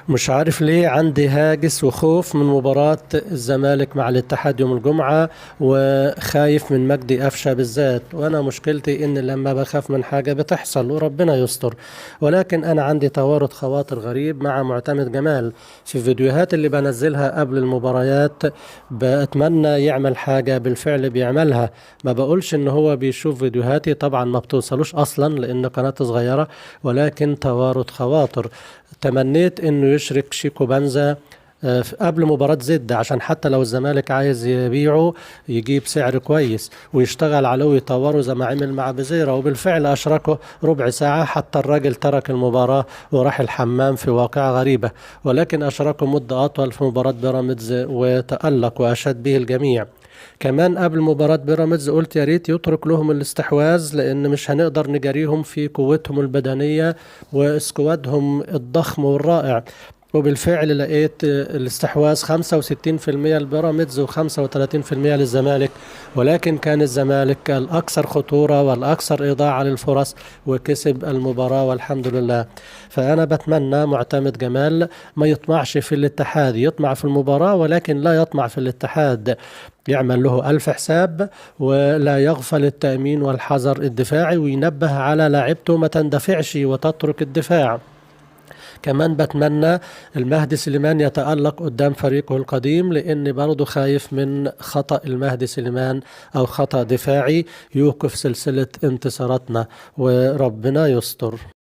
مش عارف ليه عندي هاجس وخوف من مباراة الزمالك مع الاتحاد يوم الجمعة، وخايف من مجدي قفشة بالذات. وأنا مشكلتي إن لما بخاف من حاجة بتحصل وربنا يستر. ولكن أنا عندي توارد خواطر غريب مع معتمد جمال في الفيديوهات اللي بنزلها قبل المباريات، بتمنى يعمل حاجة بالفعل بيعملها. ما بقولش إن هو بيشوف فيديوهاتي، طبعا ما بتوصلوش أصلا لأن قناة صغيرة، ولكن توارد خواطر. تمنيت انه يشرك شيكو بنزا قبل مباراة زد، عشان حتى لو الزمالك عايز يبيعه يجيب سعر كويس ويشتغل عليه ويطوره زي ما عمل مع بزيرة. وبالفعل أشركه ربع ساعة، حتى الراجل ترك المباراة وراح الحمام في واقعة غريبة، ولكن أشركه مدة أطول في مباراة بيراميدز وتألق وأشاد به الجميع. كمان قبل مباراة بيراميدز قلت يا ريت يترك لهم الاستحواذ، لأن مش هنقدر نجاريهم في قوتهم البدنية وسكوادهم الضخم والرائع. وبالفعل لقيت الاستحواذ 65% لبيراميدز و35% للزمالك، ولكن كان الزمالك الأكثر خطورة والأكثر إضاعة للفرص وكسب المباراة والحمد لله. فأنا بتمنى معتمد جمال ما يطمعش في الاتحاد، يطمع في المباراة ولكن لا يطمع في الاتحاد، يعمل له ألف حساب ولا يغفل التأمين والحذر الدفاعي، وينبه على لاعبته ما تندفعش وتترك الدفاع. كمان بتمنى المهدي سليمان يتألق قدام فريقه القديم، لأن برضه خايف من خطأ المهدي سليمان أو خطأ دفاعي يوقف سلسلة انتصاراتنا، وربنا يستر.